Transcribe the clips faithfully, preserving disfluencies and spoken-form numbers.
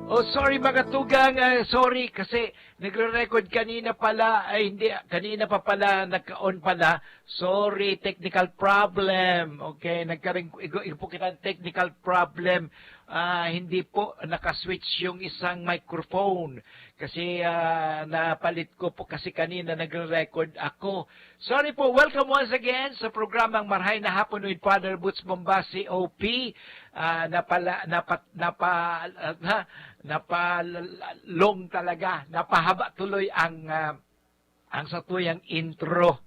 Oh, sorry mga tugang, eh, sorry kasi nagre-record kanina pala, ay hindi, kanina pa pala, nagka-on pala. Sorry, technical problem. Okay, nagkaring igo ipo kita ng technical problem. Ah, hindi po nakaswitch yung isang microphone kasi ah, napalit ko po kasi kanina nagre-record ako. Sorry po, welcome once again sa programang Marhay na Hapon with Father Boots Bomba, C O P. Ah, napala, napa, napa, ah, na, napalong talaga, napahaba tuloy ang ah, ang satuyang intro.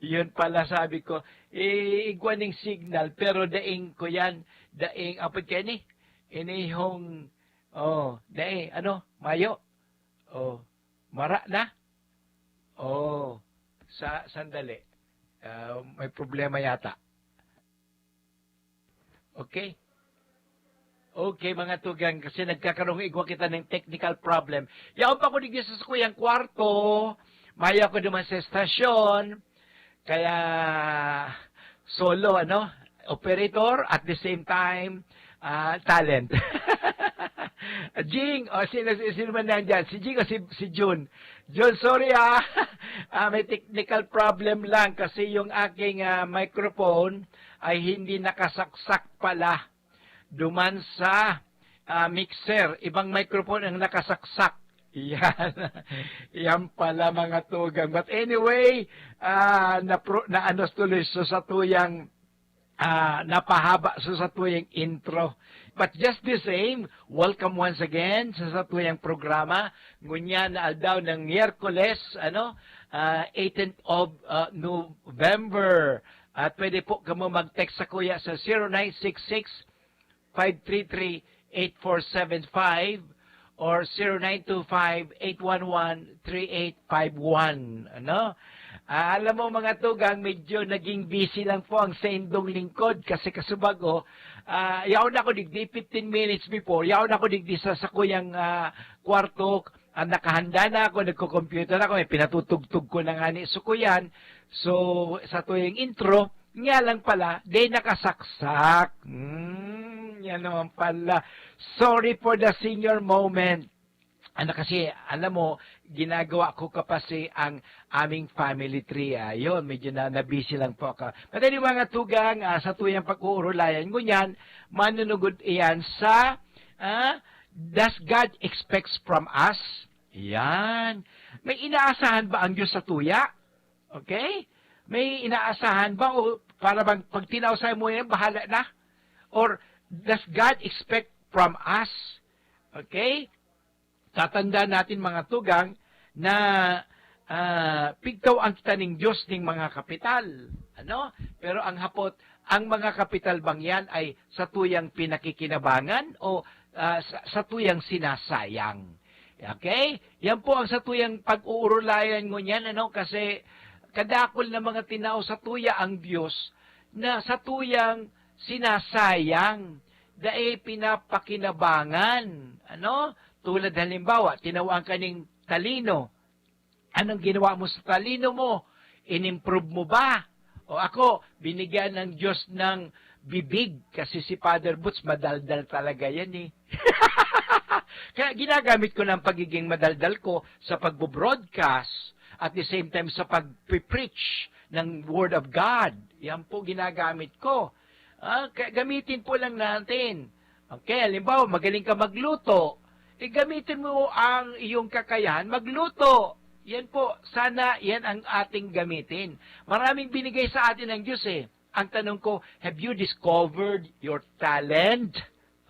Yun pala sabi ko, eh, igwa ning signal, pero daing ko yan, daing, apod kayo ni, inihong, oh, daing, ano, mayo, oh, mara na, oh, sa, sandali, Ah, may problema yata. Okay. Okay, mga tugang, kasi nagkakaroon igwa kita ng technical problem. Yaon pa ko digdi sa sakuyang kwarto, mayo ako duman sa estasyon, kaya solo, ano, operator, at the same time, ah, talent. Jing, o sino, sino man nandyan? Si Jing o si, si Jun? Jun, sorry ah. Ah, may technical problem lang kasi yung aking ah, microphone ay hindi nakasaksak pala duman sa ah, mixer. Ibang microphone ang nakasaksak. Yan. Yan pala mga tugang. But anyway, ah, na, na ano tuloy sa satuyang ah, napahaba sa satuyang intro. But just the same, welcome once again sa satuyang programa. Ngunyan na aldaw ng Miyerkules, ano, ah, eighteenth of ah, November. At pwede po kamo mag-text sa kuya sa zero nine six six, five three three, eight four seven five or zero nine two five, eight one one, three eight five one. Ano? Ah, alam mo, mga tugang, medyo naging busy lang po ang saindong lingkod kasi kasubago, ah, yaon ako digdi, fifteen minutes before, yaon ako digdi sa sakuyang ah, kwarto, ang nakahanda na ako, nagko-computer ako, may pinatutugtog ko na nga ni sukuyan. So, sa tuyang intro, nga lang pala, di nakasaksak. Hmm, yan naman pala. Sorry for the senior moment. Ano kasi, alam mo, ginagawa ko kapasi ang aming family tree. Ayun, medyo na, nabisi lang po ako. But anyway, mga tugang, ah, sa tuyang pag-uurulayan, ngunyan, manunugod iyan sa, ah, does God expects from us? Yan. May inaasahan ba ang Diyos sa tuya? Okay? May inaasahan ba o para bang pag tinaw sa mo yan, bahala na? Or does God expect from us? Okay? Tatandaan natin, mga tugang, na ah, pigtaw ang kita ning Diyos ning mga kapital. Ano? Pero ang hapot, ang mga kapital bang yan ay satuyang pinakikinabangan o ah, sa, satuyang sinasayang? Okay? Yan po ang satuyang pag-uurulayan ngunyan, ano? Kasi kadakul na mga tinao sa tuya ang Diyos na satuyang sinasayang, dai pinapakinabangan. Ano? Tulad halimbawa, tinawaan ka ning talino. Anong ginawa mo sa talino mo? In-improve mo ba? O ako, binigyan ng Diyos ng bibig kasi si Father Boots madaldal talaga yan eh. Kaya ginagamit ko ng pagiging madaldal ko sa pagbo-broadcast at the same time sa pag-preach ng Word of God. Yan po ginagamit ko. Ah, kaya gamitin po lang natin. Okay, halimbawa, magaling ka magluto. Eh, gamitin mo ang iyong kakayahan magluto. Yan po, sana yan ang ating gamitin. Maraming binigay sa atin ng Diyos eh. Ang tanong ko, have you discovered your talent?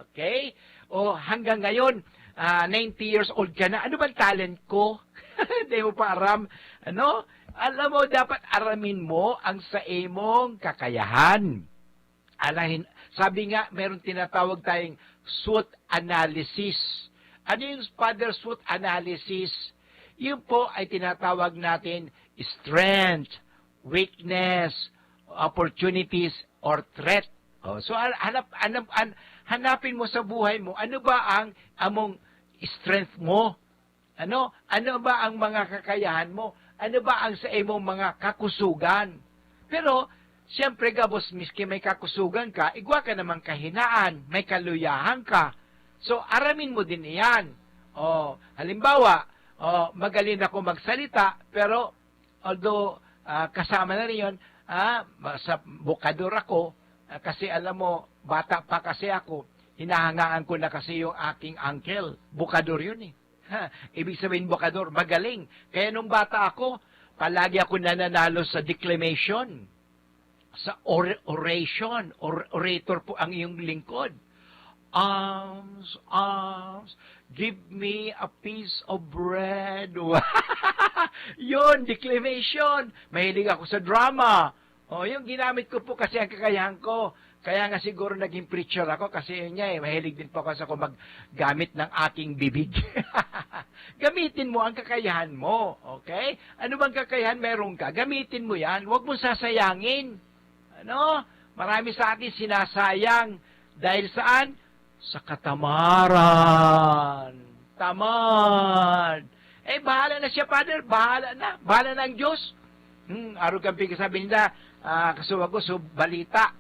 Okay? O hanggang ngayon, ah, ninety years old ka na, ano bang talent ko? Hindi mo pa aram. Ano? Alam mo, dapat aramin mo ang sa imong kakayahan. Alahin, sabi nga, meron tinatawag tayong SWOT analysis. Ano yung Father SWOT analysis? Yun po ay tinatawag natin strength, weakness, opportunities, or threat. Oh, so hanap, hanap, an, hanapin mo sa buhay mo, ano ba ang among strength mo? Ano? Ano ba ang mga kakayahan mo? Ano ba ang sa imong mga kakusugan? Pero, siyempre, gabos, miski may kakusugan ka, igwa ka namang kahinaan, may kaluyahan ka. So, aramin mo din iyan. O, halimbawa, o, magaling ako magsalita, pero although, ah, kasama na rin yun, ah, ma-, sa bukador ako, ah, kasi alam mo, bata pa kasi ako, hinahangaan ko na kasi yung aking uncle. Bukador yun eh. Ha, ibig sabihin, bukador, magaling. Kaya nung bata ako, palagi ako nananalo sa declamation, sa or-, oration, or orator po ang iyong lingkod. "Arms, arms, give me a piece of bread." Yun, declamation. Mahilig ako sa drama. O, yung ginamit ko po kasi ang kakayahan ko. Kaya nga siguro naging preacher ako kasi yun nga eh, mahilig din po kasi ako maggamit ng aking bibig. Gamitin mo ang kakayahan mo, okay? Ano bang kakayahan meron ka? Gamitin mo yan. Huwag mong sasayangin. Ano? Marami sa atin sinasayang. Dahil saan? Sa katamaran. Tamad. Eh, bahala na siya, Father. Bahala na. Bahala na ang Diyos. Hmm, arog kan pigsasabi nila, ah, kasuwag ko, so balita.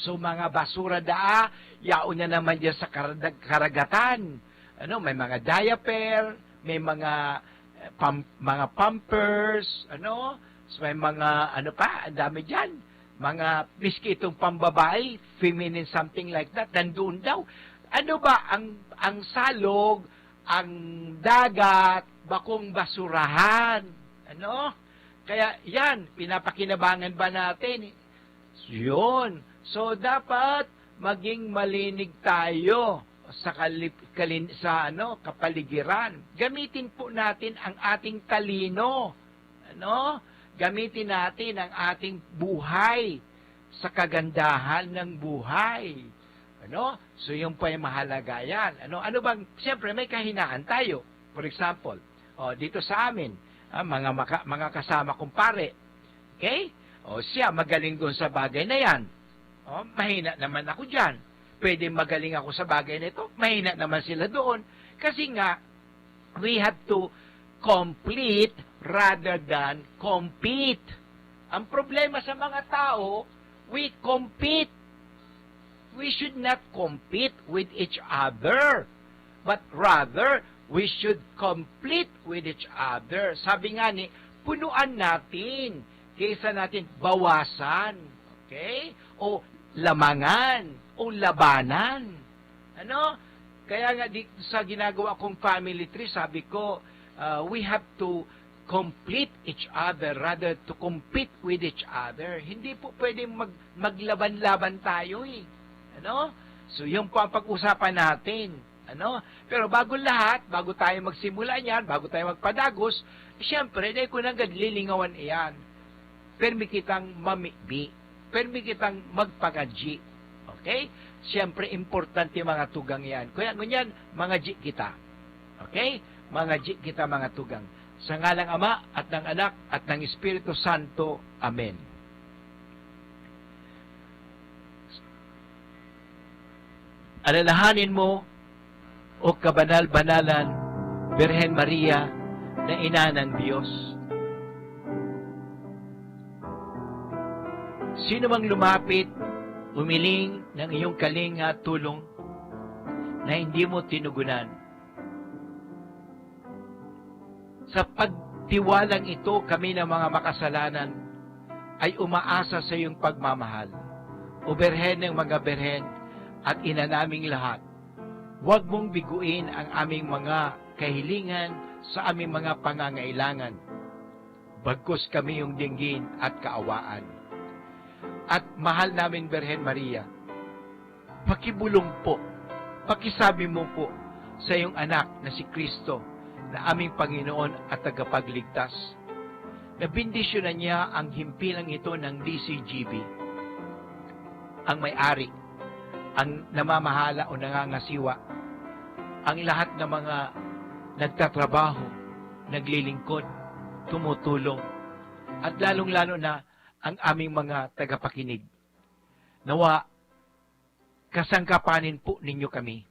So, mga basura daa, yaon na naman diyan sa karadag-, karagatan. Ano, may mga diaper, may mga, eh, pam-, mga pampers, ano, so, may mga, ano pa, ang dami diyan. Mga, miski itong pambabae, feminine something like that, nandoon daw. Ano ba ang, ang salog, ang dagat, bakong basurahan? Ano? Kaya yan, pinapakinabangan ba natin? Yun. So, dapat maging malinig tayo sa kalip-, kalin-, sa, ano, kapaligiran. Gamitin po natin ang ating talino. Ano? Gamitin natin ang ating buhay sa kagandahan ng buhay. Ano? So, yun po ay mahalaga yan. Ano, ano bang, siyempre, may kahinaan tayo. For example, oh, dito sa amin, ah, mga maka-, mga kasama kong pare, okay? O siya, magaling doon sa bagay na yan. O, mahina naman ako dyan. Pwede magaling ako sa bagay na ito, mahina naman sila doon. Kasi nga, we have to complete rather than compete. Ang problema sa mga tao, we compete. We should not compete with each other, but rather, we should complete with each other. Sabi nga ni, punuan natin, kaysa natin bawasan. Okay? O lamangan, o labanan. Ano? Kaya nga di, sa ginagawa kong family tree, sabi ko, ah, we have to complete each other rather to compete with each other. Hindi po pwedeng mag-, maglaban-laban tayo eh. Ano? So, yun po ang pag-usapan natin. Ano? Pero bago lahat, bago tayo magsimula niyan, bago tayo magpadagos, siyempre, dahil ko nanggad lilingawan iyan. Permi kitang mamibi. Permi kitang magpangadyi. Okay? Siyempre, importante mga tugang yan. Kaya ngunyan, mangadyi kita. Okay? Mangadyi kita, mga tugang. Sa ngalang Ama, at ng Anak, at ng Espiritu Santo. Amen. Alalahanin mo, O kabanal-banalan Birhen Maria na Ina ng Diyos. Sino mang lumapit, umiling ng iyong kalinga at tulong na hindi mo tinugunan. Sa pagtiwalang ito, kami na mga makasalanan ay umaasa sa iyong pagmamahal. O Birhen ng mga Birhen at Ina naming lahat, huwag mong biguin ang aming mga kahilingan sa aming mga pangangailangan. Bagkus kami yung dinggin at kaawaan. At mahal namin Birhen Maria, pakibulong po, pakisabi mo po sa iyong anak na si Kristo na aming Panginoon at Tagapagligtas. Nabindisyonan niya ang himpilang ito ng D C G B, ang may-ari, ang namamahala o nangangasiwa, ang lahat ng mga nagtatrabaho, naglilingkod, tumutulong, at lalong-lalo na ang aming mga tagapakinig. Nawa, kasangkapanin po ninyo kami.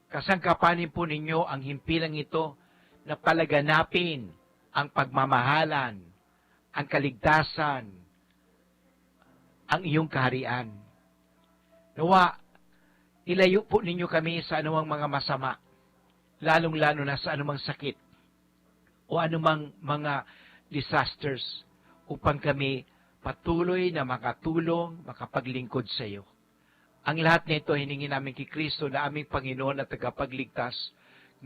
Kasangkapanin po ninyo ang himpilang ito na palaganapin ang pagmamahalan, ang kaligtasan, ang iyong kaharian. Nawa, Ilayo po ninyo kami sa anumang mga masama, lalong-lalo na sa anumang sakit o anumang mga disasters, upang kami patuloy na makatulong, makapaglingkod sa iyo. Ang lahat na ito hiningi namin kay Kristo na aming Panginoon at Tagapagligtas,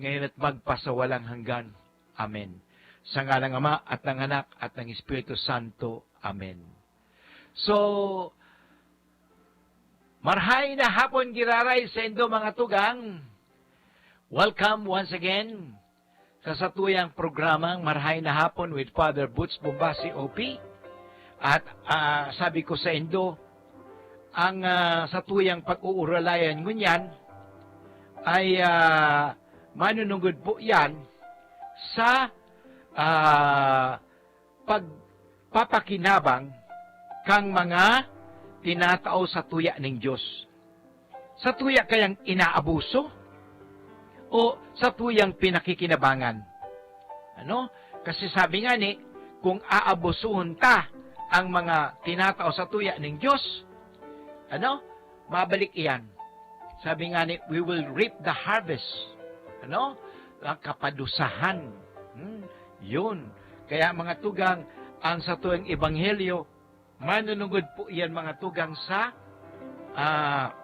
ngayon at magpasawalang hanggan. Amen. Sa ngalan ng Ama at ng Anak at ng Espiritu Santo. Amen. So, marhay na hapon giraray saindo, mga tugang. Welcome once again sa satuyang programang Marhay na Hapon with Father Boots Bombasi, O P. At, ah, sabi ko saindo, ang, ah, satuyang pag-uuralayan ngunyan ay, ah, manunungod po yan sa, ah, pagpapakinabang kan mga tinatao satuya nin Dios. Satuya kayang inaabuso o satuyang pinakikinabangan? Ano? Kasi sabi ngani, kung aabusuhon ta ang mga tinatao satuya nin Dios, ano? Mabalik iyan. Sabi ngani, "We will reap the harvest." Ano? Ang kapadusahan. Hmm, yun. Kaya, mga tugang, ang satuyang ebanghelyo, manunungod po iyan, mga tugang, sa, ah,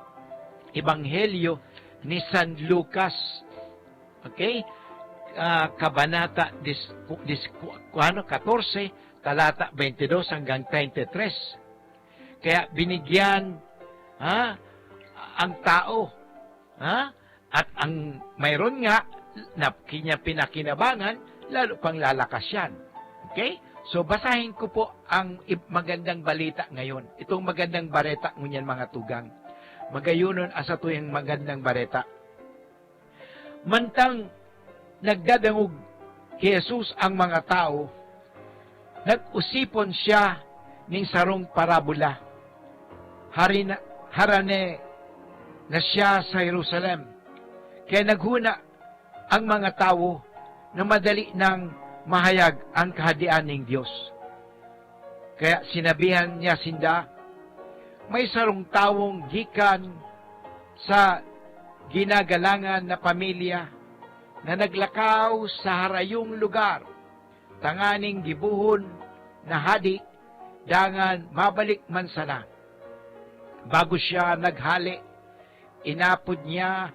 ebanghelyo ni San Lucas. Okay? Ah, kabanata dis-, dis-, ano, katorse, talata twenty-dos hanggang twenty-tres. Kaya binigyan, ha, ang tao, ha? At ang mayroon nga na kanya pinakinabangan, lalo pang lalakas yan. Okay? So, basahin ko po ang ib-, magandang balita ngayon. Itong magandang bareta ngunyan, mga tugang. Magayonon ang satuyang magandang bareta. Mantang nagdadangog ki Jesus ang mga tawo, nag-osipon siya nin sarong parabola. Hari na, harani na siya sa Jerusalem. Kaya naghona ang mga tawo na madali nang mahayag ang Kahadean nin Dios. Kaya sinabihan niya sinda, "May sarong tawong gikan sa ginagalangan na pamilya na naglakaw sa harayong lugar tanganing gibohon na hade dangan mabalik man sana. Bago siya naghale, inapod niya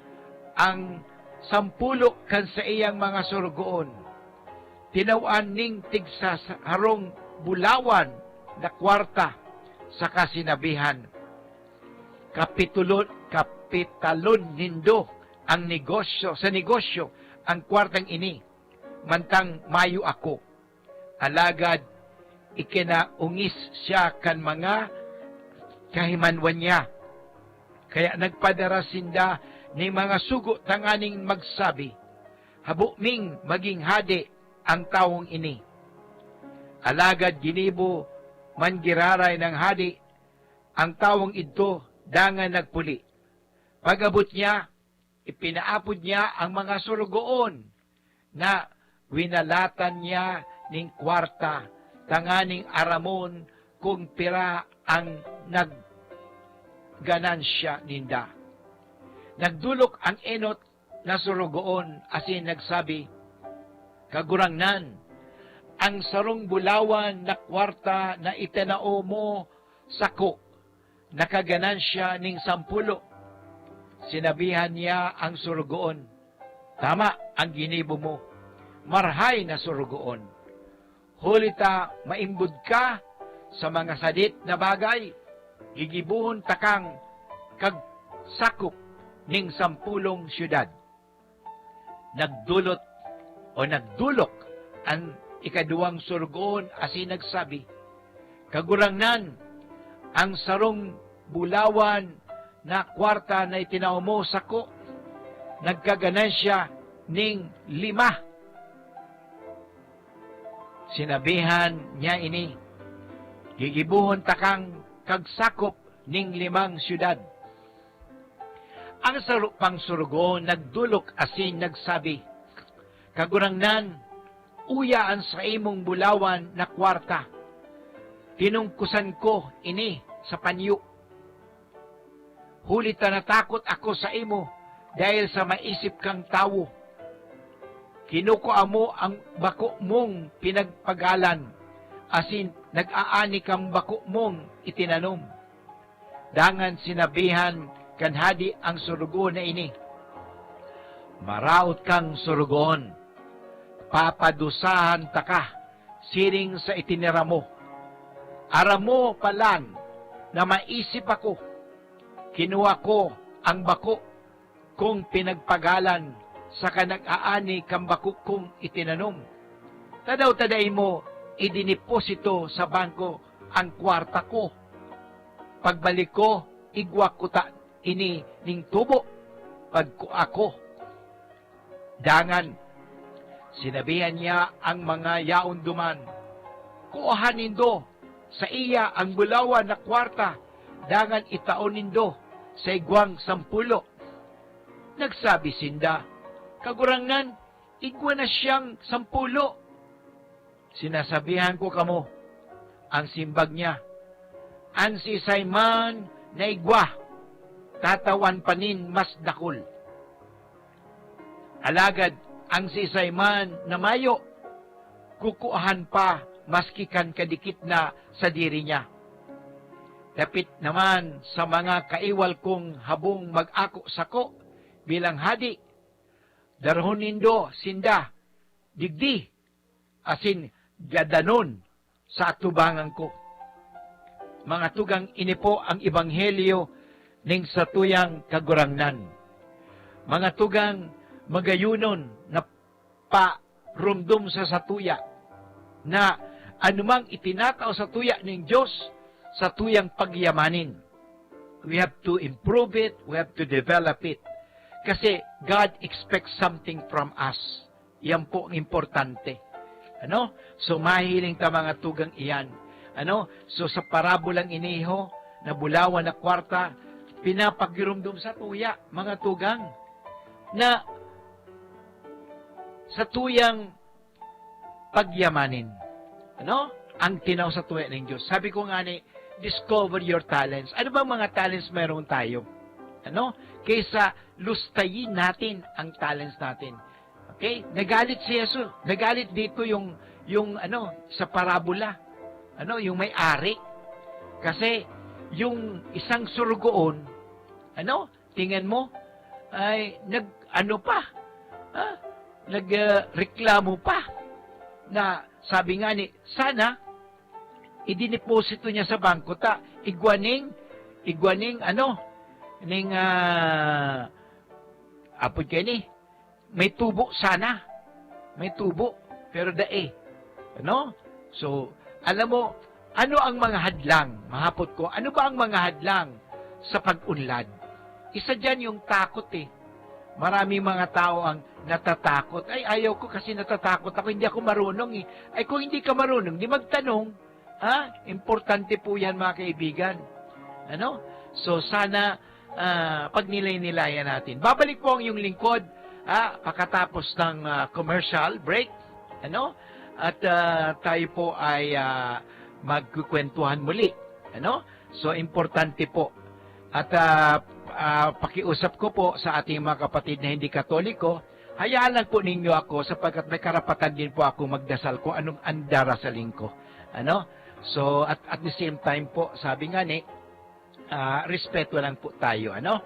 ang sampulo kan saiyang mga sorogoon. Tinawan ning tigsa sa harong bulawan na kwarta, saka sinabihan, 'Kapitulo-, kapitalon nindo ang negosyo, sa negosyo ang kwartang ini, mantang mayo ako.' Alagad ikinaungis siya kan mga kahimanwan niya. Kaya nagpadara sinda nin mga sugo tanganing magsabi, 'Habo ming magin hade ang tawong ini.' Alagad ginibo man giraray nang hade ang tawong idto, dangan nagpuli. Pag-abot niya, ipinaapod niya ang mga sorogoon na winalatan niya nin kwarta tanganing aramon kun pira ang nagganansya ninda. Nagdolok ang enot na sorogoon asin nagsabi, 'Kagurangnan, ang sarong bulawan na kwarta na itinao mo sako, nakaganansya nin sampulo.' Sinabihan niya ang sorogoon, 'Tama ang ginibo mo, marhay na sorogoon! Huli ta maimbod ka sa mga sadit na bagay, gigibohon takang kagsakop nin sampolong syudad.' Nagdolot o nagdolok an ikaduwang sorogoon asin nagsabi, 'Kagurangnan, ang sarong bulawan na kwarta na itinao mo sako, nagkaganansya nin lima.' Sinabihan niya ini, 'Gigibohon takang kagsakop nin limang syudad.' Ang saro pang sorogoon nagdolok asin nagsabi, 'Kagurangnan, uya an saimong bulawan na kwarta. Tinungkosan ko ini sa panyo. huli ta natakot ako saimo dahel sa maisip kang tawo. Kinukua mo ang bako mong pinagpagalan, asin nag-aani kang bako mong itinanom." Dangan sinabihan kan hadi ang sorogoon na ini, "Maraot kang sorogoon, papadusahan taka siring sa itinira mo. Aram mo palan na maisip ako. Kinua ko ang bako kong pinagpagalan saka nag-aani kan bako kong itinanom. Tadaw ta dai mo idineposito sa bangko an kwarta ko? Pagbalik ko, igwa ko ta ini nin tubo pagkua ko." Dangan sinabihan niya ang mga yaon duman, "Kuahan nindo saiya an bulawan na kwarta, dangan itao nindo sa igwang sampulo." Nagsabi sinda, "Kagurangnan, igwa na siyang sampulo." "Sinasabihan ko kamo," ang simbag niya, "an siisay man na igwa, tatawan pa nin mas dakul. Alagad an siisay man na mayo, kukuahan pa maski kan kadikit na sadiri niya. Dapit naman sa mga kaiwal kong habong mag-ako sako bilang hadi, darahon nindo sinda digdi asin gadanon sa atubangan ko." Mga tugang, ini po ang ebanghelyo ning satuyang Kagurangnan. Mga tugang, magayunon na paromdom sa satuya na anumang itinatao satuya ning Dios, satuyang pagyamanin. We have to improve it, we have to develop it. Kasi God expects something from us. Yan po ang importante. Ano? So, mahiling ta, mga tugang, iyan. Ano? So, sa parabolang ini ho, na bulawan na kwarta, pinapagirumdom satuya, mga tugang, na satuyang pagyamanin. Ano? Ang tinaw satuya ning Dios. Sabi ko nga ni, "Discover your talents." Ano bang mga talents meron tayo? Ano? Kaysa lustayin natin ang talents natin. Okay? Nagalit si Jesus. Nagalit dito yung, yung ano, sa parabola. Ano? Yung may-ari. Kasi yung isang surugoon, ano? Tingnan mo, ay nag-ano pa, ha? Nag, ah, reklamo pa na sabi nga ni, sana idineposito niya sa bangko ta igwa ning, igwa ning ano, ning, ah, apod kaini, may tubo sana. May tubo, pero dai. Ano? So, alam mo, ano ang mga hadlang? Mahapot ko, ano ba ang mga hadlang sa pag-unlad? Isa diyan yung takot eh. Maraming mga tao ang natatakot. "Ay, ayaw ko kasi natatakot ako, hindi ako marunong eh." Ay, kung hindi ka marunong, di magtanong. Ha? Importante po yan, mga kaibigan. Ano? So, sana, ah, pagnilay-nilayan natin. Babalik po ang iyong lingkod, ah, pakatapos ng, ah, commercial break. Ano? At, ah, tayo po ay, ah, magkukwentuhan muli. Ano? So, importante po. At, ah, ah, pakiusap ko po sa ating mga kapatid na hindi Katoliko, hayaan lang po ninyo ako sapagkat may karapatan din po ako magdasal kung anong ang darasalin ko. Ano? So, at, at the same time po, sabi nga ni, ah, respeto lang po tayo, ano?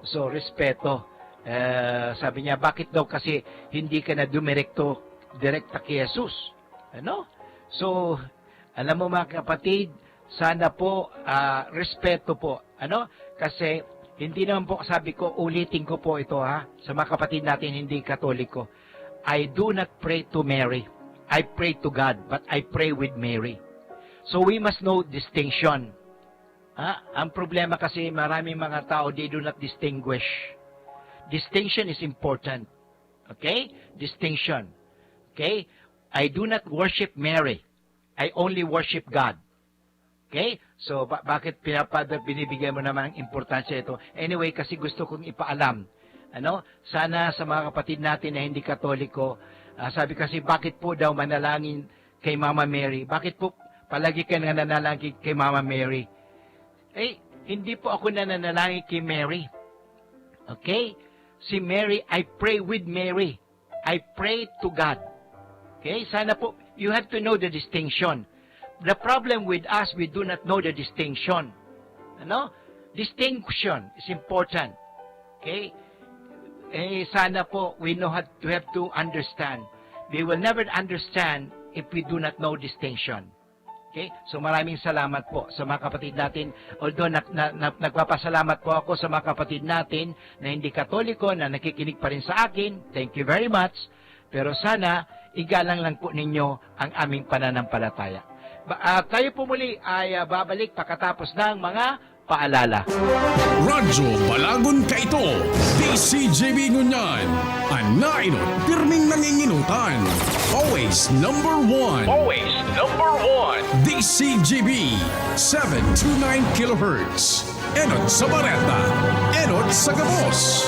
So, respeto. Eh, sabi niya, "Bakit daw kasi hindi ka na dumirekto, direkta kay Jesus?" Ano? So, alam mo, mga kapatid, sana po, ah, respeto po. Ano? Kasi, hindi naman po, sabi ko, ulitin ko po ito, ha, sa mga kapatid natin hindi Katoliko. I do not pray to Mary. I pray to God, but I pray with Mary. So, we must know distinction. Ha? Ang problema kasi, maraming mga tao, they do not distinguish. Distinction is important. Okay? Distinction. Okay? I do not worship Mary. I only worship God. Okay? So, ba-, bakit, Pina-, Father, binibigyan mo naman ng importansya ito? Anyway, kasi gusto kong ipaalam. Ano? Sana sa mga kapatid natin na hindi Katoliko, ah, sabi kasi, "Bakit po daw manalangin kay Mama Mary? Bakit po palagi ka nananalangin kay Mama Mary?" Eh, Hindi po ako nananalangin kay Mary. Okay? Si Mary, I pray with Mary. I pray to God. Okay? Sana po, you have to know the distinction. The problem with us, we do not know the distinction. Ano? Distinction is important. Okay? Eh, sana po, we know how to have to understand. We will never understand if we do not know distinction. Okay? So, maraming salamat po sa mga kapatid natin. Although na, na, na, nagpapasalamat po ako sa mga kapatid natin na hindi Katoliko na nakikinig pa rin sa akin, thank you very much. Pero sana, igalang lang po ninyo ang aming pananampalataya. Ba, ah, tayo po muli ay, ah, babalik pagkatapos ng mga paalala. Radyo Balagon Kaito, D C G B ngunyan. An nainot, pirming nanginginutan. Always number one. Always number one. D C G B, seven two nine kilohertz. Enot sa bareta, enot sa gabos.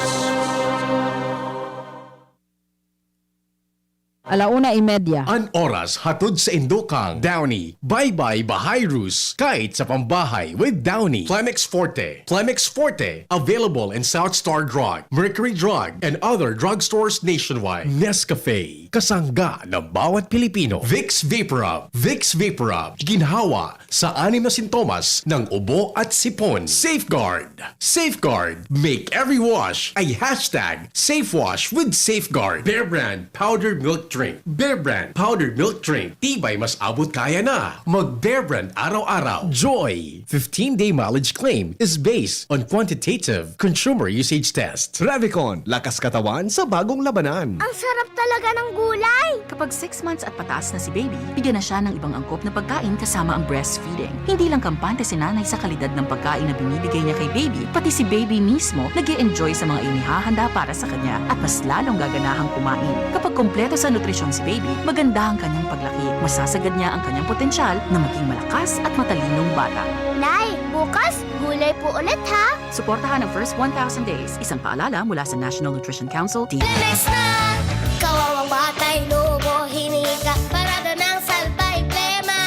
Ala una y media. An oras hatod saindo kan Downy. Bye-bye Bahayrus, kahit sa pambahay with Downy. Plemex Forte. Plemex Forte, available in South Star Drug, Mercury Drug, and other drugstores nationwide. Nescafe, kasangga ng bawat Pilipino. Vicks Vaporub. Vicks Vaporub, ginhawa sa anim na sintomas ng ubo at sipon. Safeguard. Safeguard. Make every wash a hashtag safe wash with Safeguard. Bear Brand Powdered Milk Drink. Bear Brand Powdered Milk Drink. Tibay mas abot kaya na. Mag Bear Brand araw-araw. Joy. Fifteen-day mileage claim is based on quantitative consumer usage test. Revicon, lakas katawan sa bagong labanan. Ang sarap talaga ng gulay! Kapag six months at pataas na si baby, bigyan na siya ng ibang angkop na pagkain kasama ang breastfeeding. Hindi lang kampante si nanay sa kalidad ng pagkain na binibigay niya kay baby, pati si baby mismo nag enjoy sa mga inihahanda para sa kanya at mas lalong gaganahang kumain. Kapag kompleto sa nutrisyon si baby, maganda ang kanyang paglaki, masasagad niya ang kanyang potensyal na maging malakas at matalinong bata. Nay, bukas, gulay po ulit ha! Suportahan ang first one thousand days. Isang paalala mula sa National Nutrition Council, D- Lemex na! Kawawang batay, lobo, hinika, parada ng salbay, plema.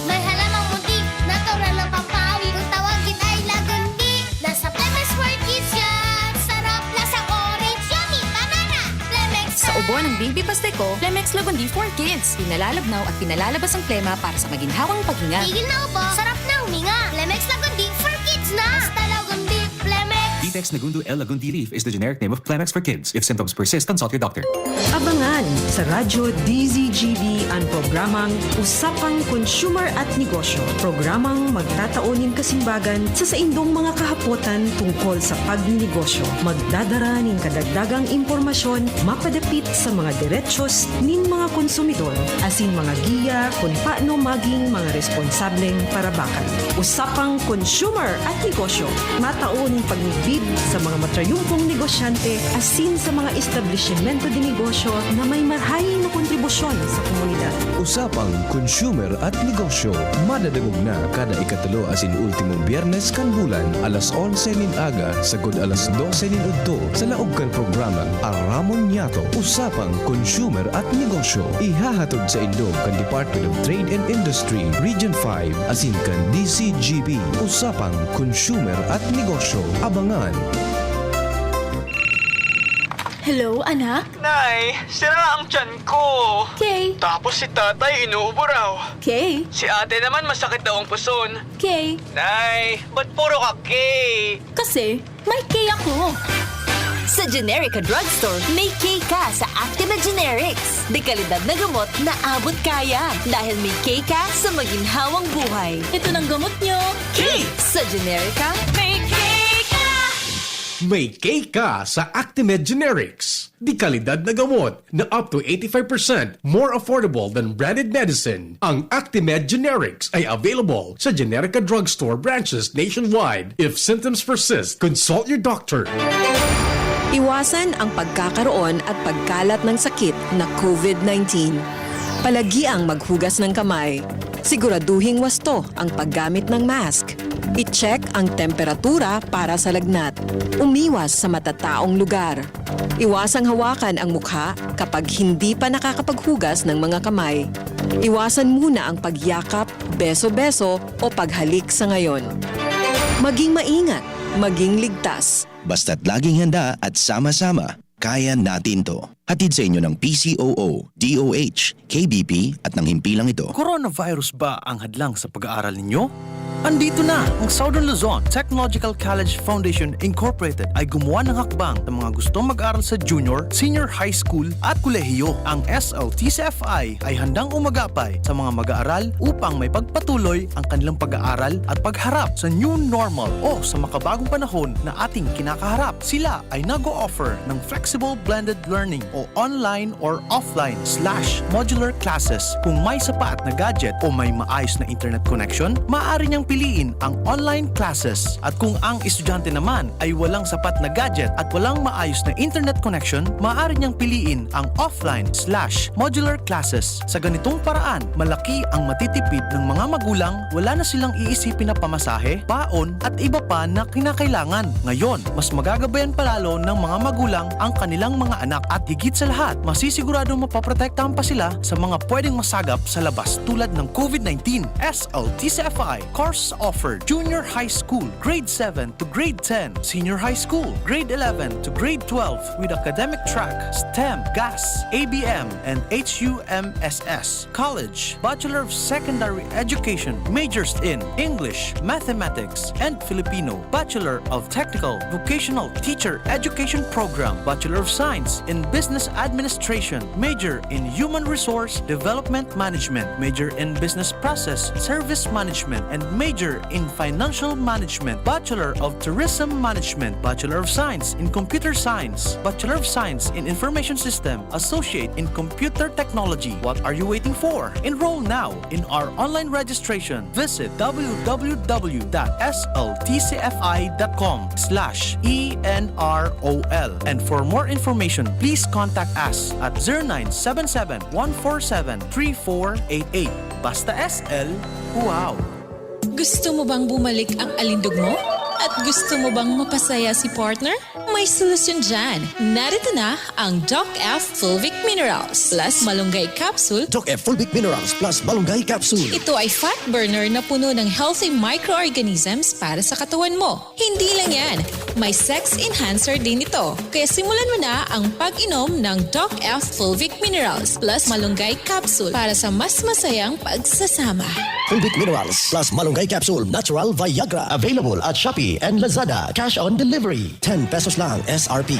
May halamang muntik, natural na pampawi. Kung tawagin ay lagundi, nasa Lemex for Kids yan. Sarap, lasang orange, yummy, banana. Lemex Sa na! Ubo ng baby pasteko, Lemex Lagundi for Kids. Pinalalabnaw at pinalalabas ang plema para sa maginhawang paghinga. Tigil na ubo, sarap na huminga. Lemex Lagundi for Kids na! Basta Lagundi, Lemex! Vitex Nagundo L Lagundi leaf is the generic name of Plemex for Kids. If symptoms persist, consult your doctor. Abangan sa Radyo D Z G B an programang Usapang Consumer at Negosyo. Programang magtatao nin kasimbagan sa saindong mga kahapotan tungkol sa pagninegosyo. Magdadara nin kadagdagang impormasyon mapadapit sa mga derechos nin mga konsumidor, asin mga giya kun paano maging mga responsableng parabakan. Usapang Consumer at Negosyo, matao nin pagmidbid sa mga matrayumpong negosyante asin sa mga establisimento de negosyo na may marahay na kontribusyon sa komunidad. Usapang Consumer at Negosyo, madadangog na kada ikatulo asin ultimong Biyernes kan bulan, alas onse nin aga sagkod alas dose nin udto, sa laog kan programang Aramon Niyato, Usapang Consumer at Negosyo. Ihahatod saindo kan Department of Trade and Industry, Region five, asin kan D C G B, Usapang Consumer at Negosyo. Abangan! Hello, anak? Nay, sira ang tiyan ko. Okay. Tapos si tatay inuubo raw. Okay. Si ate naman masakit daw ang puson. Okay. Nay, ba't puro ka okay? Kasi may K ako. Sa Generica Drugstore, may K ka sa Actimed Generics. De kalidad na gamot na abot kaya. Dahil may K ka sa maginhawang buhay. Ito nang gamot nyo. K! Sa Generica, may K ka! May K ka sa Actimed Generics. De kalidad na gamot na up to eighty-five percent more affordable than branded medicine. Ang Actimed Generics ay available sa Generica Drugstore branches nationwide. If symptoms persist, consult your doctor. Iwasan ang pagkakaroon at pagkalat ng sakit na COVID nineteen. Palagiang maghugas ng kamay. Siguraduhing wasto ang paggamit ng mask. I-check ang temperatura para sa lagnat. Umiwas sa matataong lugar. Iwasang hawakan ang mukha kapag hindi pa nakakapaghugas ng mga kamay. Iwasan muna ang pagyakap, beso-beso o paghalik sa ngayon. Maging maingat, maging ligtas. Basta't laging handa at sama-sama, kaya natin 'to. Hatid sa inyo ng P C O O, D O H, K B P at ng himpilang ito. Coronavirus ba ang hadlang sa pag-aaral ninyo? Andito na! Ang Southern Luzon Technological College Foundation Incorporated ay gumawa ng hakbang sa mga gustong mag-aral sa junior, senior high school at kolehiyo. Ang S L T C F I ay handang umagapay sa mga mag-aaral upang maipagpatuloy ang kanilang pag-aaral at pagharap sa new normal o sa makabagong panahon na ating kinakaharap. Sila ay nag-o-offer ng flexible blended learning o online or offline slash modular classes. Kung may sapat na gadget o may maayos na internet connection, maaari niyang piliin ang online classes. At kung ang estudyante naman ay walang sapat na gadget at walang maayos na internet connection, maaari niyang piliin ang offline slash modular classes. Sa ganitong paraan, malaki ang matitipid ng mga magulang, wala na silang iisipin na pamasahe, baon at iba pa na kinakailangan. Ngayon, mas magagabayan pa lalo ng mga magulang ang kanilang mga anak at higit sa lahat, masisiguradong mapoprotektahan pa sila sa mga pwedeng masagap sa labas tulad ng COVID nineteen. S L T C F I, course offered, junior high school, grade seven to grade ten, senior high school, grade eleven to grade twelve with academic track, STEM, GAS, A B M, and H U M S S. College, Bachelor of Secondary Education, majors in English, Mathematics, and Filipino, Bachelor of Technical Vocational Teacher Education Program, Bachelor of Science in Business Administration, major in Human Resource Development Management, major in Business Process Service Management, and major in Financial Management, Bachelor of Tourism Management, Bachelor of Science in Computer Science, Bachelor of Science in Information System, Associate in Computer Technology. What are you waiting for? Enroll now in our online registration. Visit w w w dot s l t c f i dot com slash e n r o l. And for more information, please contact us at zero nine seven seven, one four seven, three four eight eight. Basta S L, wow! Gusto mo bang bumalik ang alindog mo? At gusto mo bang mapasaya si partner? May solusyon dyan. Narito na ang Doc F Fulvic Minerals plus Malunggay Capsule. Doc F Fulvic Minerals plus Malunggay Capsule. Ito ay fat burner na puno ng healthy microorganisms para sa katawan mo. Hindi lang yan, may sex enhancer din ito. Kaya simulan mo na ang pag-inom ng Doc F Fulvic Minerals plus Malunggay Capsule para sa mas masayang pagsasama. Fulvic Minerals plus Malunggay Capsule Natural Viagra. Available at Shopee and Lazada. Cash on delivery. Ten pesos lang S R P.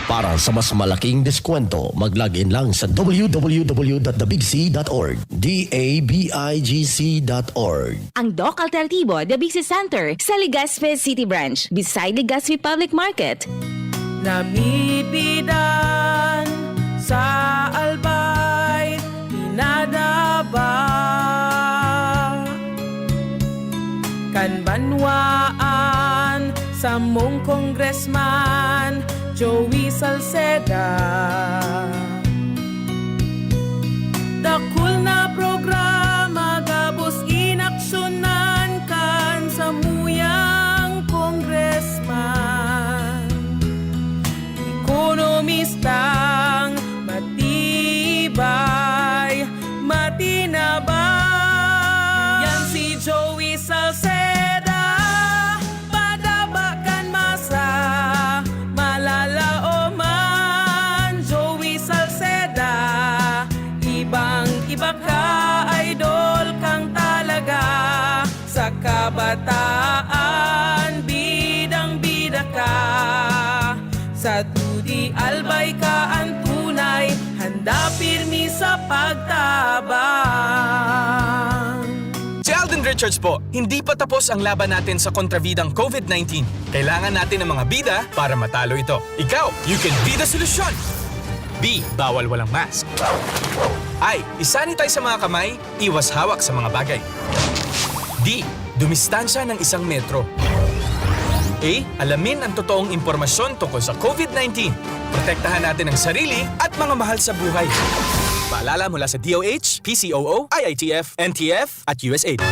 Para sa mas malaking deskwento, mag-log in lang sa w w w dot the big c dot org. D A B I G C dot org. Ang Doc Alternatibo, The Big C Center, sa Legazpi City Branch, beside Legazpi Public Market. Namipidan sa Albay, pinadaba kan banwaan samong Congressman Joey Salceda. Dakul na programa gabos inaksyonan kan samuyang congressman. Ekonomistang matibay, matinabang. Yan si Joey Salceda, padaba kan masa, malalaoman. Joey Salceda, ibang-iba ka, idol kang talaga. Sa kabataan, bidang-bida ka. Sa T D Albay ka an tunay, handa pirmi sa pagtabang. Si Alden Richards po, hindi pa tapos ang laban natin sa kontrabidang COVID nineteen. Kailangan natin ng mga bida para matalo ito. Ikaw, you can be the solution! B, bawal walang mask. I, isanitize sa mga kamay, iwas hawak sa mga bagay. D, dumistansya ng isang metro. A, alamin ang totoong impormasyon tungkol sa COVID nineteen. Protektahan natin ang sarili at mga mahal sa buhay. Paalala mula sa D O H, P C O O, I I T F, N T F, at U S A I D.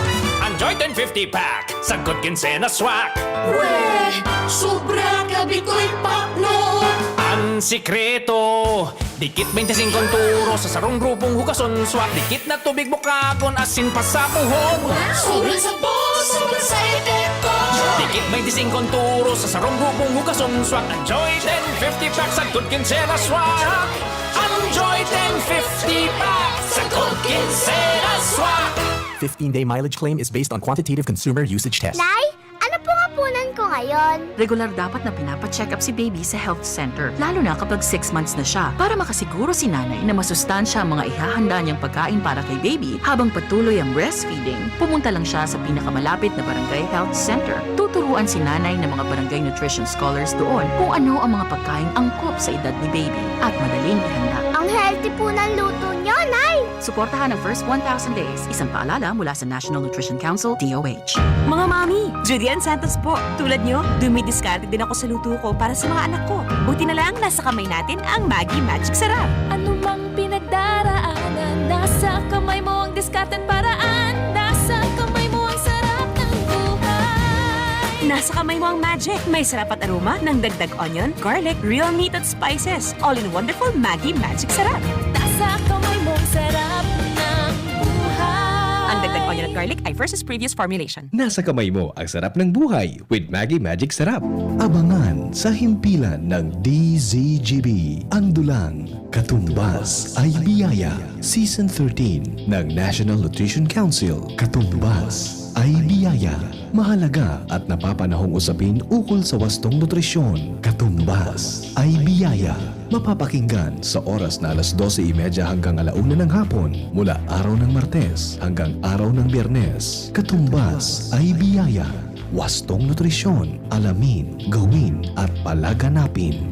Enjoy ten fifty pack, sagkod kinsena swak. Weh, sobra ka bitoy pakno. Ang sikreto, dikit twenty-five ang turo, sa sarong grupong hugason swak, dikit na tubig bukagon, asin pasapuhon. Wow! Sobrang sabon, sobrang sa epekto. Tikit may dising konturo sa sarong gubong hugason swak. Enjoy ten fifty pack sa Good Quincena swak. Enjoy ten fifty pack sa Good Quincena swak. Fifteen-day mileage claim is based on quantitative consumer usage test. Nay, ano pong hapunan ko ngayon? Regular dapat na pinapacheck up si baby sa health center, lalo na kapag six months na siya, para makasiguro si nanay na masustansya ang mga ihahanda niyang pagkain para kay baby habang patuloy ang breastfeeding. Pumunta lang siya sa pinakamalapit na barangay health center. Tuturuan si nanay ng mga barangay nutrition scholars doon kung ano ang mga pagkaing angkop sa edad ni baby at madaling ihanda. Ang healthy po ng luto niyo, Nay! Suportahan ang first one thousand days, isang paalala mula sa National Nutrition Council, D O H. Mga mami, Judy Ann Santos po. Tulad nyo, dumidiskarte din ako sa luto ko para sa mga anak ko. Buti na lang, nasa kamay natin ang Maggi Magic Sarap. Anumang pinagdaraanan, nasa kamay mo ang diskarte at paraan. Nasa kamay mo ang sarap ng buhay. Nasa kamay mo ang magic. May sarap at aroma ng dagdag onion, garlic, real meat at spices. All in wonderful Maggi Magic Sarap. Nasa kamay mo ang sarap ng buhay. Ang dagdag onion at garlic ay versus previous formulation. Nasa kamay mo ang sarap ng buhay with Maggi Magic Sarap. Abangan sa himpilan ng D Z G B ang dulang Katumbas ay Biyaya, Season thirteen ng National Nutrition Council. Katumbas ay Biyaya. Mahalaga at napapanahong usapin ukol sa wastong nutrisyon. Katumbas ay Biyaya. Mapapakinggan sa oras na alas dose y media hanggang ala una ng hapon mula araw ng Martes hanggang araw ng Biyernes. Katumbas ay Biyaya. Wastong nutrisyon, alamin, gawin at palaganapin.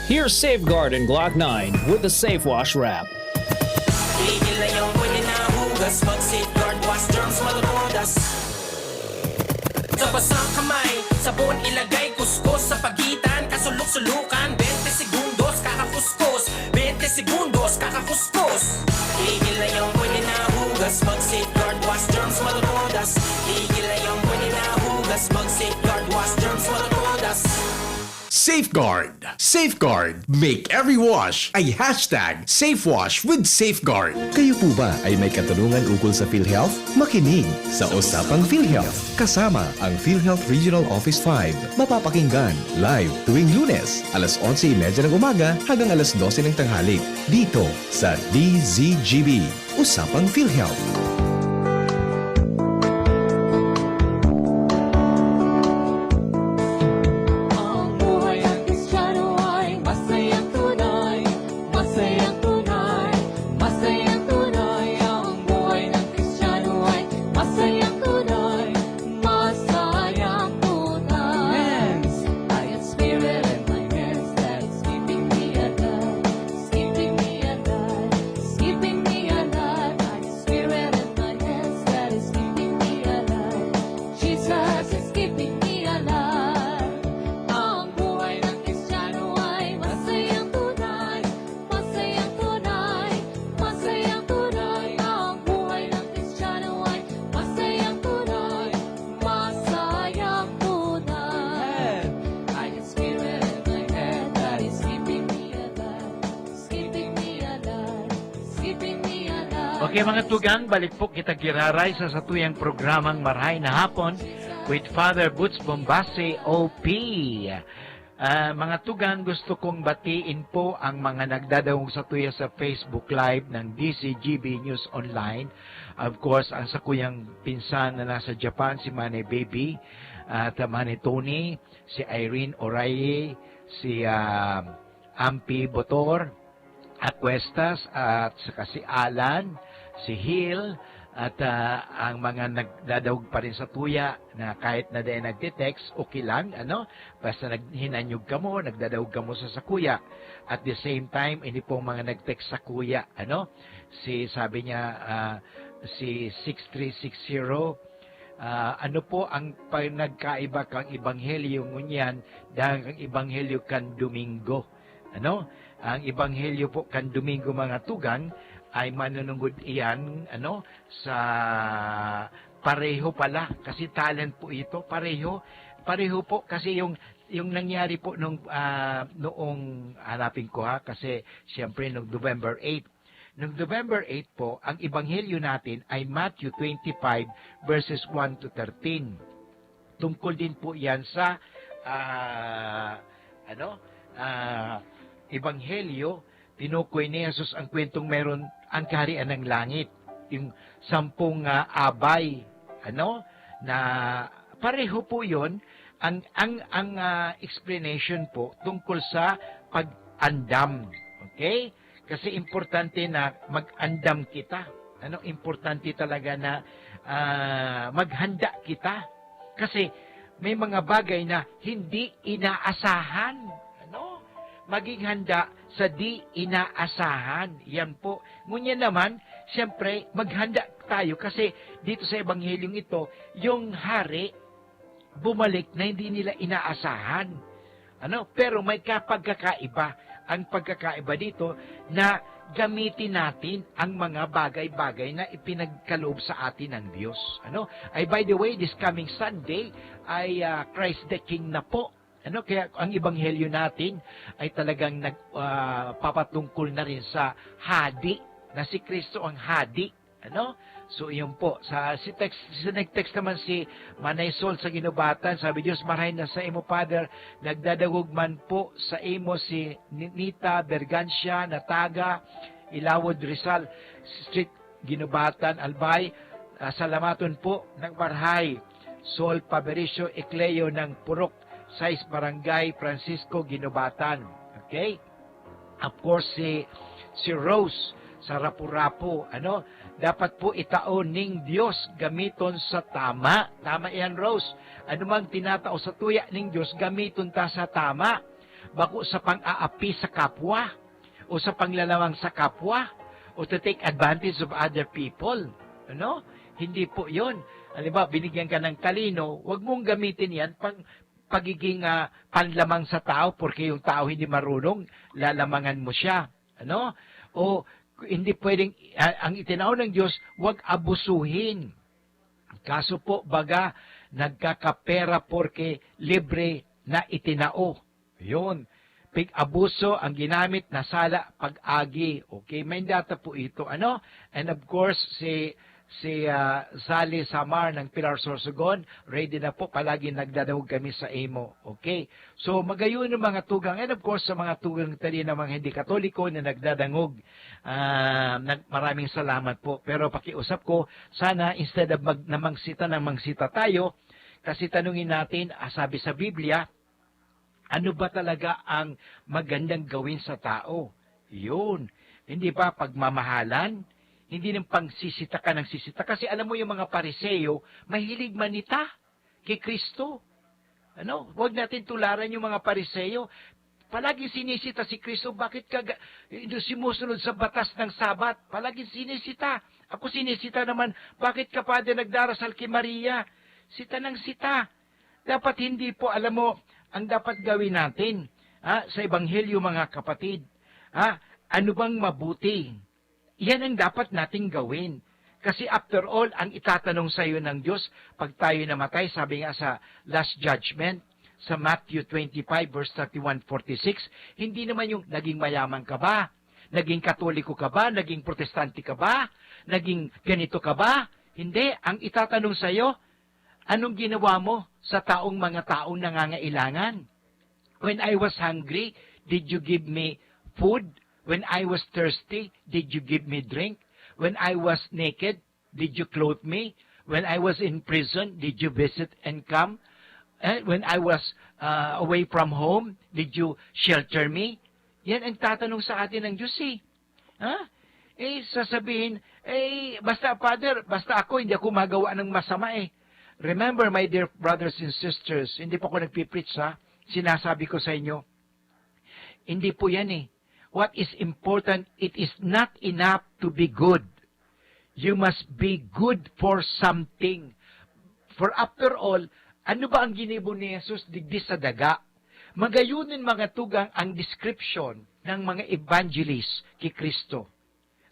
Here's Safeguard and Glock nine with the Safe Wash Wrap. Tigil na yung pwede na hugas, mag Safeguard, wash germs, matutudas. Sa basang kamay, sabon ilagay, kuskus sa pagitan, kasulok-sulukan, twenty segundos, kakakuskus, twenty segundos, kakakuskus. Tigil na yung pwede na hugas, mag Safeguard, wash germs, matutudas. Tigil na yung pwede na hugas, mag Safeguard, wash germs, matutudas. Safeguard! Safeguard! Make every wash ay hashtag Safe Wash with Safeguard. Kayo po ba ay may katanungan ukol sa PhilHealth? Makinig sa Usapang PhilHealth kasama ang PhilHealth Regional Office five. Mapapakinggan live tuwing Lunes, alas onse y media ng umaga hanggang alas dose ng tanghali dito sa D Z G B. Usapang PhilHealth. Ang buhay ng Kristiyano ay masayang tunay, masayang tunay, masayang tunay. Ang buhay ng Kristiyano ay masayang tunay, masayang tunay. I got spirit in my hands that is keeping me alive, is keeping me alive, is keeping me alive. I got spirit in my hands that is keeping me alive. Jesus is keeping me alive. Ang buhay ng Kristiyano ay masayang tunay, masayang tunay, masayang tunay. Ang buhay ng Kristiyano ay masayang tunay, masayang tunay. I got spirit in my head that is keeping me alive, is keeping me alive, is keeping me alive. Okay, mga tugang, balik po kita giraray sa satuyang programang Marahay na Hapon with Father Boots Bombase, O P. Ah, mga tugang, gusto kong batiin po ang mga nagdadangog satuya sa Facebook Live ng D Z G B News Online. Of course, ang sakuyang pinsan na nasa Japan, si Manay Baby, at, ah, Manay Tony, si Irene Oraye, si, ah, Ampi Botor, Acuestas, at saka si Alan, si Hil, at, ah, ang mga nagdadangog pa rin satuya na kahit na dai nagte-text, okay lang, ano? Basta naghinanyog kamo, nagdadangog kamo sa sakuya. At the same time, ini pong mga nag-text sakuya, ano? Si, sabi niya, ah, si six three six zero, ah, ano po ang panagkaiba kan ebanghelyo ngunyan dangan kan ebanghelyo kan Domingo? Ano? Ang ebanghelyo po kan Domingo, mga tugang, ay manunungod iyan, ano, sa pareho pala, kasi talent po ito, pareho, pareho po kasi yung, yung nangyari po nung, ah, noong, hanapin ko ha, kasi siyempre nung November eight, Noong November eight po, ang ebanghelyo natin ay Matthew twenty-five verses one to thirteen. Tungkol din po yan sa, ah, ano, ah, ebanghelyo. Tinukoy ni Jesus ang kwentong meron ang kaharian ng langit, yung sampung, ah, abay, ano, na pareho po yon. Ang, ang, ang, ah, explanation po tungkol sa pag-andam. Okay? Kasi importante na mag-andam kita. Ano, importante talaga na, ah, maghanda kita. Kasi may mga bagay na hindi inaasahan. Ano? Maging handa sa di inaasahan. Yan po. Ngunyan naman, siyempre, maghanda tayo kasi dito sa ebanghelyong ito, yung hari bumalik na hindi nila inaasahan. Ano? Pero may kapagkakaiba. Ang pagkakaiba dito na gamitin natin ang mga bagay-bagay na ipinagkaloob sa atin ng Diyos. Ano? Ay, by the way, this coming Sunday ay, ah, Christ the King na po. Ano? Kaya ang ebanghelyo natin ay talagang nag, ah, papatungkol na rin sa hadi, na si Kristo ang hadi. Ano? So, iyon po. Sa, si text, si nag-text naman si Manay Sol sa Ginubatan, sabi, "Diyos marahay na sa imo, Father. Nagdadangog man po sa imo si Ni-, Nita Bergancia, Nataga, Ilawod, Rizal Street, Ginubatan, Albay. Ah, salamaton po ng marahay. Sol Pabericio Ecleo ng Purok sais, Barangay Francisco, Ginubatan." Okay? Of course, si, si Rose sa Rapu-Rapu, ano, dapat po itao ning Diyos gamiton sa tama. Tama yan, Rose. Ano mang tinatao sa tuya ning Diyos, gamiton ta sa tama. Bako sa pang-aapi sa kapwa o sa panglalamang sa kapwa o to take advantage of other people. Ano? Hindi po yon. Halimbawa, binigyan ka ng talino, wag mong gamitin yan pang pagiging, ah, panlamang sa tao, porque yung tao hindi marunong, lalamangan mo siya. Ano? O hindi pwedeng, ah, ang itinao ng Diyos, wag abusuhin. Kaso po, baga, nagkakapera porque libre na itinao. Yun. Pig-abuso ang ginamit na sala pag-agi. Okay, may data po ito. Ano? And of course, si, si, ah, Sally Samar ng Pilar Sorsogon, ready na po, palagi nagdadangog kami sa imo. Okay? So, magayon ang mga tugang. And of course, sa mga tugang tali na mga hindi Katoliko na nagdadangog, ah, nag-, maraming salamat po. Pero pakiusap ko, sana instead of mag-, na mangsita na mangsita tayo, kasi tanungin natin, ah, sabi sa Biblia, ano ba talaga ang magandang gawin sa tao? Yun. Hindi ba pagmamahalan? Hindi nang pangsisita ka ng sisita. Kasi alam mo yung mga Pariseo, mahilig manita kay Kristo. Ano? Huwag natin tularan yung mga Pariseo. Palagi sinisita si Kristo, bakit ka ga-, simusunod sa batas ng Sabat? Palagi sinisita. Ako sinisita naman, bakit ka, Padre, nagdarasal kay Maria? Sita ng sita. Dapat hindi po, alam mo, ang dapat gawin natin, ha, sa Ebanghelyo, mga kapatid, ha, ano bang mabuti? Yan ang dapat nating gawin. Kasi after all, ang itatanong sa iyo ng Diyos, pag tayo namatay, sabi nga sa Last Judgment, sa Matthew twenty-five verse thirty-one forty-six, hindi naman yung naging mayaman ka ba? Naging Katoliko ka ba? Naging Protestante ka ba? Naging ganito ka ba? Hindi. Ang itatanong sa iyo, anong ginawa mo sa taong, mga taong nangangailangan? When I was hungry, did you give me food? When I was thirsty, did you give me drink? When I was naked, did you clothe me? When I was in prison, did you visit and come? Eh, when I was, uh, away from home, did you shelter me? Yan ang tatanong sa atin ng Diyos eh. Ha? Eh, sasabihin, eh, basta, Father, basta ako, hindi ako magawa ng masama eh. Remember, my dear brothers and sisters, hindi pa ako nagpipreach, ha? Sinasabi ko sa inyo, hindi po yan eh. What is important, it is not enough to be good. You must be good for something. For after all, ano ba ang ginibo ni Jesus digdi sa daga? Magayon nin mga tugang ang description ng mga evangelist ki Kristo.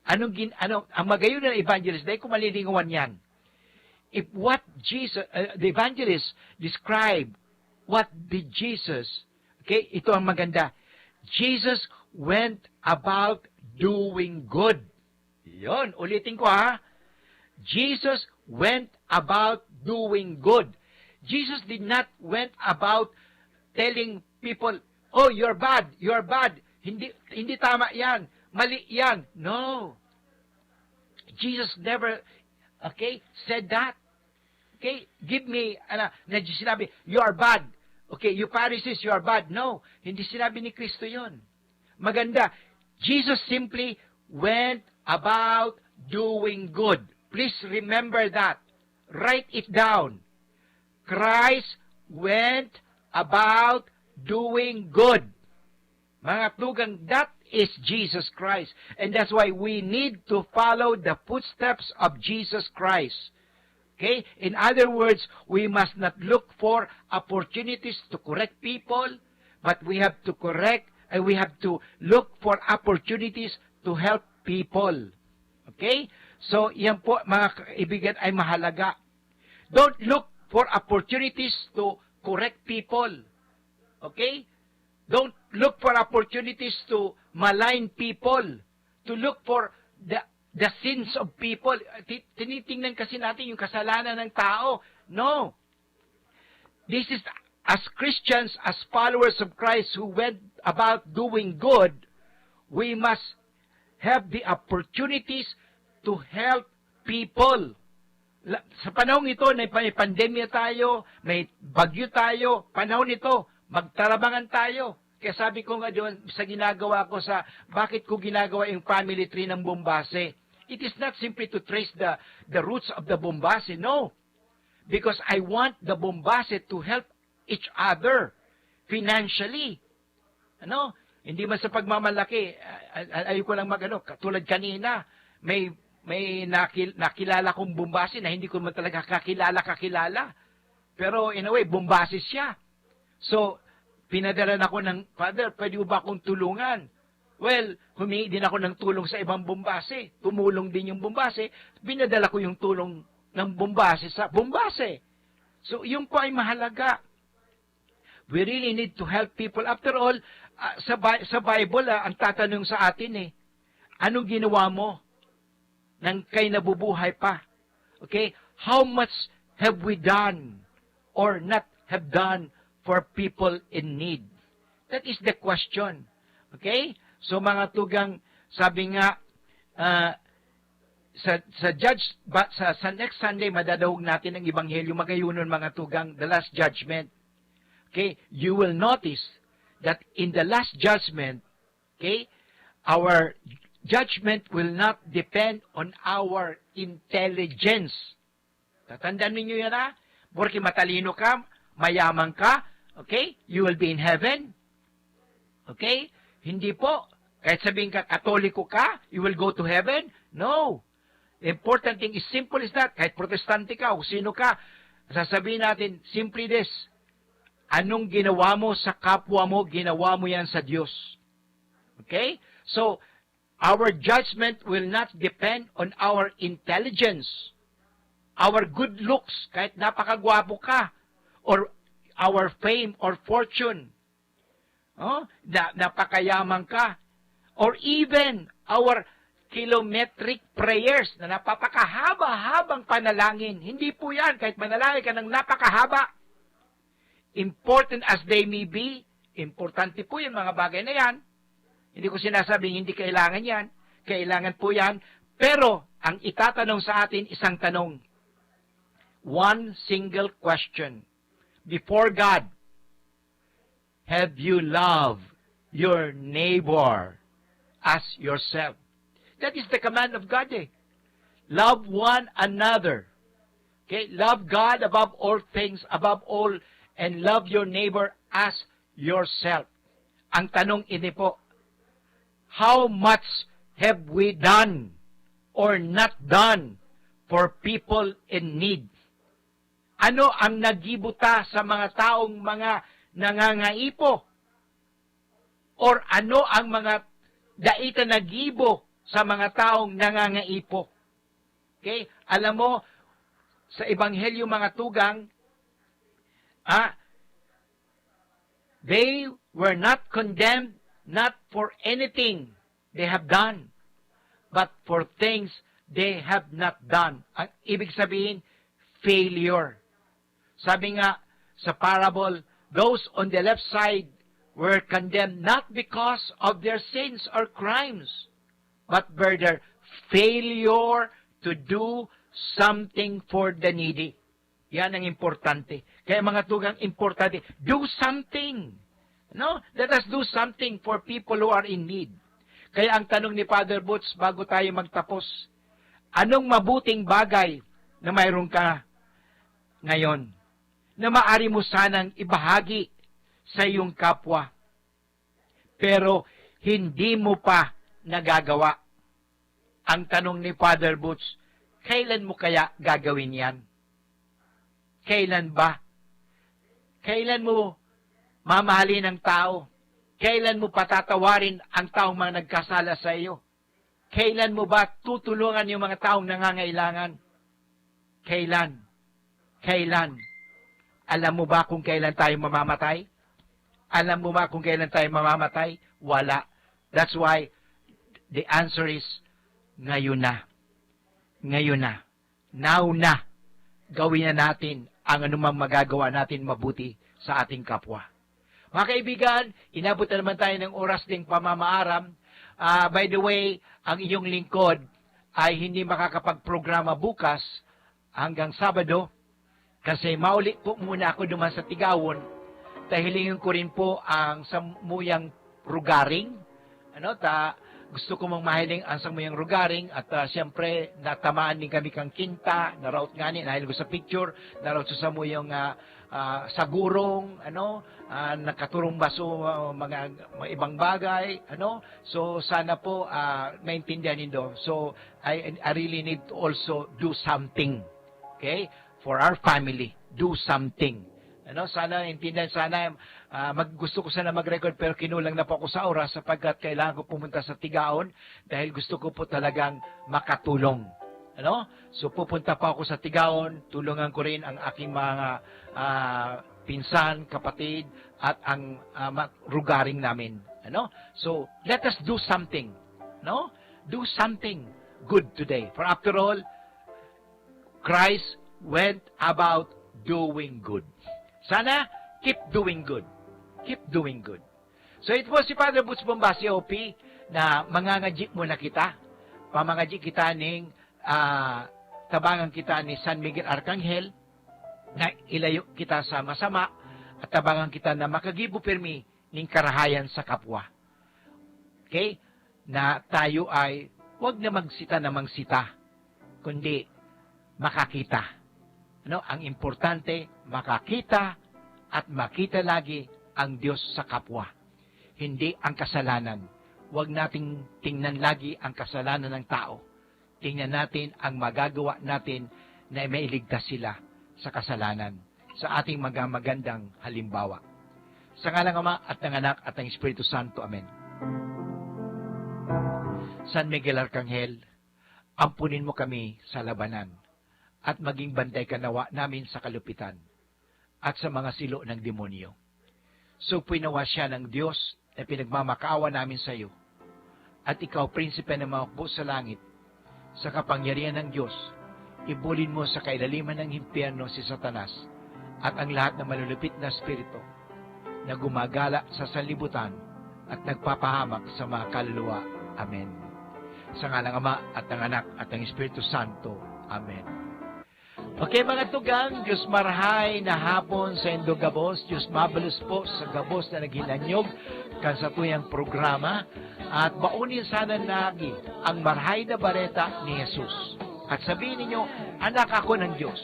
Anong gin-, ano, ang magayon na evangelist, dahil ko malilingawan yan. If what Jesus, uh, the evangelist describe what did Jesus, okay, ito ang maganda. Jesus went about doing good. Yon, ulitin ko ha. Jesus went about doing good. Jesus did not went about telling people, "Oh, you're bad, you're bad. Hindi, hindi tama yan. Mali yan." No. Jesus never, okay, said that. Okay? Give me, ano, na sinabi, "You are bad." Okay, "You Pharisees, you are bad." No, hindi sinabi ni Kristo yon. Maganda. Jesus simply went about doing good. Please remember that. Write it down. Christ went about doing good. Mga tugang, that is Jesus Christ. And that's why we need to follow the footsteps of Jesus Christ. Okay? In other words, we must not look for opportunities to correct people, but we have to correct, and we have to look for opportunities to help people. Okay? So, yan po, mga kaibigan, ay mahalaga. Don't look for opportunities to correct people. Okay? Don't look for opportunities to malign people, to look for the, the sins of people. Ti-, tinitingnan kasi natin yung kasalanan ng tao. No. This is, as Christians, as followers of Christ who went about doing good, we must have the opportunities to help people. La-, sa panahong ito, may pa-, may pandemya tayo, may bagyo tayo, panahon ito, magtarabangan tayo. Kaya sabi ko nga doon sa ginagawa ko sa, bakit ko ginagawa yung family tree ng Bombase? It is not simply to trace the, the roots of the Bombase, no. Because I want the Bombase to help each other financially. Ano? Hindi man sa pagmamalaki, a-, a-, ayoko lang mag-ano, katulad kanina, may, may nakil-, nakilala kong Bombase na hindi ko man talaga kakilala, kakilala. Pero in a way, Bombase siya. So, pinadala na ako ng, "Father, pwede mo ba akong tulungan?" Well, humingi din ako ng tulong sa ibang Bombase. Tumulong din yung Bombase. Pinadala ko yung tulong ng Bombase sa Bombase. So, yun po ay mahalaga. We really need to help people. After all, ah, sa Bi-, sa Bible, ah, ang tatanong sa atin eh, "Anong ginawa mo nang kay nabubuhay pa?" Okay? "How much have we done or not have done for people in need?" That is the question. Okay? So, mga tugang, sabi nga, ah, sa, sa judge, ba, sa, sa next Sunday, madadahog natin ang ebanghelyo, magayunon, mga tugang, the last judgment. Okay? You will notice that in the last judgment, okay, our judgment will not depend on our intelligence. Tatandaan ninyo yan, ha? Porke matalino ka, mayaman ka, okay? You will be in heaven. Okay? Hindi po. Kahit sabihin ka, Katoliko ka, you will go to heaven? No. The important thing is simple is that. Kahit protestante ka o sino ka, sasabihin natin, simply this, "Anong ginawa mo sa kapwa mo, ginawa mo yan sa Diyos." Okay? So, our judgment will not depend on our intelligence, our good looks, kahit napakagwapo ka, or our fame or fortune, oh, na napakayaman ka, or even our kilometric prayers na napapakahaba-habang panalangin. Hindi po yan, kahit manalangin ka ng napakahaba. Important as they may be, importante po yung mga bagay na yan. Hindi ko sinasabing hindi kailangan yan. Kailangan po yan. Pero ang itatanong sa atin, isang tanong. One single question. Before God, have you loved your neighbor as yourself? That is the command of God eh. Love one another. Okay? Love God above all things, above all, and love your neighbor as yourself. Ang tanong ini po, how much have we done or not done for people in need? Ano ang nagibo ta sa mga taong mga nangangaipo? Or ano ang mga dai ta nagibo sa mga taong nangangaipo? Okay? Alam mo, sa Ebanghelyo, mga tugang, ah, they were not condemned not for anything they have done, but for things they have not done. Ang ibig sabihin, failure. Sabi nga sa parable, those on the left side were condemned not because of their sins or crimes, but for their failure to do something for the needy. Yan ang importante. Kaya mga tugang, importante, do something. No? Let us do something for people who are in need. Kaya ang tanong ni Father Boots bago tayo magtapos, anong mabuting bagay na mayroon ka ngayon na maari mo sanang ibahagi sa iyong kapwa, pero hindi mo pa nagagawa? Ang tanong ni Father Boots, kailan mo kaya gagawin yan? Kailan ba? Kailan mo mamahalin ang tao? Kailan mo patatawarin ang taong mga nagkasala sa iyo? Kailan mo ba tutulungan yung mga taong nangangailangan? Kailan? Kailan? Alam mo ba kung kailan tayo mamamatay? Alam mo ba kung kailan tayo mamamatay? Wala. That's why the answer is ngayon na. Ngayon na. Now na. Gawin na natin ang anumang magagawa natin mabuti sa ating kapwa. Mga kaibigan, inabot na naman tayo ng oras ding pamamaaram. Ah, by the way, ang inyong lingkod ay hindi makakapagprograma bukas hanggang Sabado kasi mauli po muna ako duman sa Tigawon. Tahilingon ko rin po ang samuyang rugaring. Ano, ta, gusto ko mang mahiling ang samuyang rugaring at, ah, siyempre, natamaan din kami kang kinta, naraot ngani, nahiling ko sa picture, naraot sa samuyang, ah, ah, sagurong, ano, ah, nakaturong baso, ah, mga, mga ibang bagay, ano. So, sana po, ah, maintindihan nindo. So, I, I really need to also do something. Okay? For our family, do something. Ano, sana intindihan, sana, ah, mag-, gusto ko sana mag-record pero kinulang na po ako sa oras sapagkat kailangan ko pumunta sa Tigaon dahil gusto ko po talagang makatulong. Ano? So, pupunta po ako sa Tigaon, tulungan ko rin ang aking mga, ah, pinsan, kapatid, at ang, ah, ma-, rugaring namin. Ano? So, let us do something. No? Do something good today. For after all, Christ went about doing good. Sana, keep doing good. Keep doing good. So, it was si Father Boots Bombasia, O P, na mangangadyi muna kita. Pamangadyi kita ning, ah, tabangan kita ni San Miguel Arcangel, na ilayo kita sa masama, at tabangan kita na makagibo pirmi ning karahayan sa kapwa. Okay? Na tayo ay wag na magsita na magsita, kundi makakita. Ano? Ang importante, makakita at makita lagi ang Diyos sa kapwa. Hindi ang kasalanan. Wag nating tingnan lagi ang kasalanan ng tao. Tingnan natin ang magagawa natin na mailigtas sila sa kasalanan sa ating mga magandang halimbawa. Sa ngalan ng Ama at ng Anak at ng Espiritu Santo. Amen. San Miguel Arcangel, ampunin mo kami sa labanan at maging bantay ka nawa namin sa kalupitan at sa mga silo ng demonyo. Supoy nawa siya ng Diyos na pinagmamakaawa namin sa iyo. At ikaw, Prinsipe ng mga hukbo sa langit, sa kapangyarihan ng Diyos, ibulin mo sa kailaliman ng impyerno si Satanas at ang lahat ng malulupit na espiritu na gumagala sa sanlibutan at nagpapahamak sa mga kaluluwa. Amen. Sa ngalan ng Ama at ng Anak at ng Espiritu Santo. Amen. Okay, mga tugang, Diyos marahay na hapon sa indo gabos. Diyos mabalos po sa gabos na naghinanyog kan satuyang programa. At baonin sana nagi ang marahay na bareta ni Jesus. At sabihin ninyo, "Anak ako ng Diyos.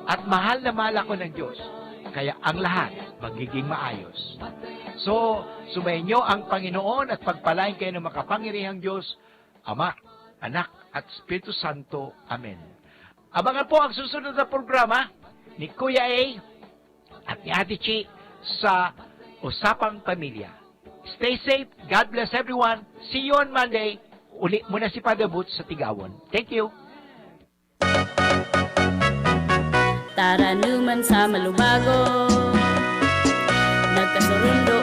At mahal na mahal ako ng Diyos. Kaya ang lahat magiging maayos." So, subayan nyo ang Panginoon at pagpalain kayo ng makapangyarihang Diyos, Ama, Anak, at Espiritu Santo. Amen. Abangan po ang susunod na programa ni Kuya A at ni Ate Chi sa Usapang Pamilya. Stay safe. God bless everyone. See you on Monday. Uli muna si Father Boots sa Tigawon. Thank you. Taranuman sa malubago, nagkasurundo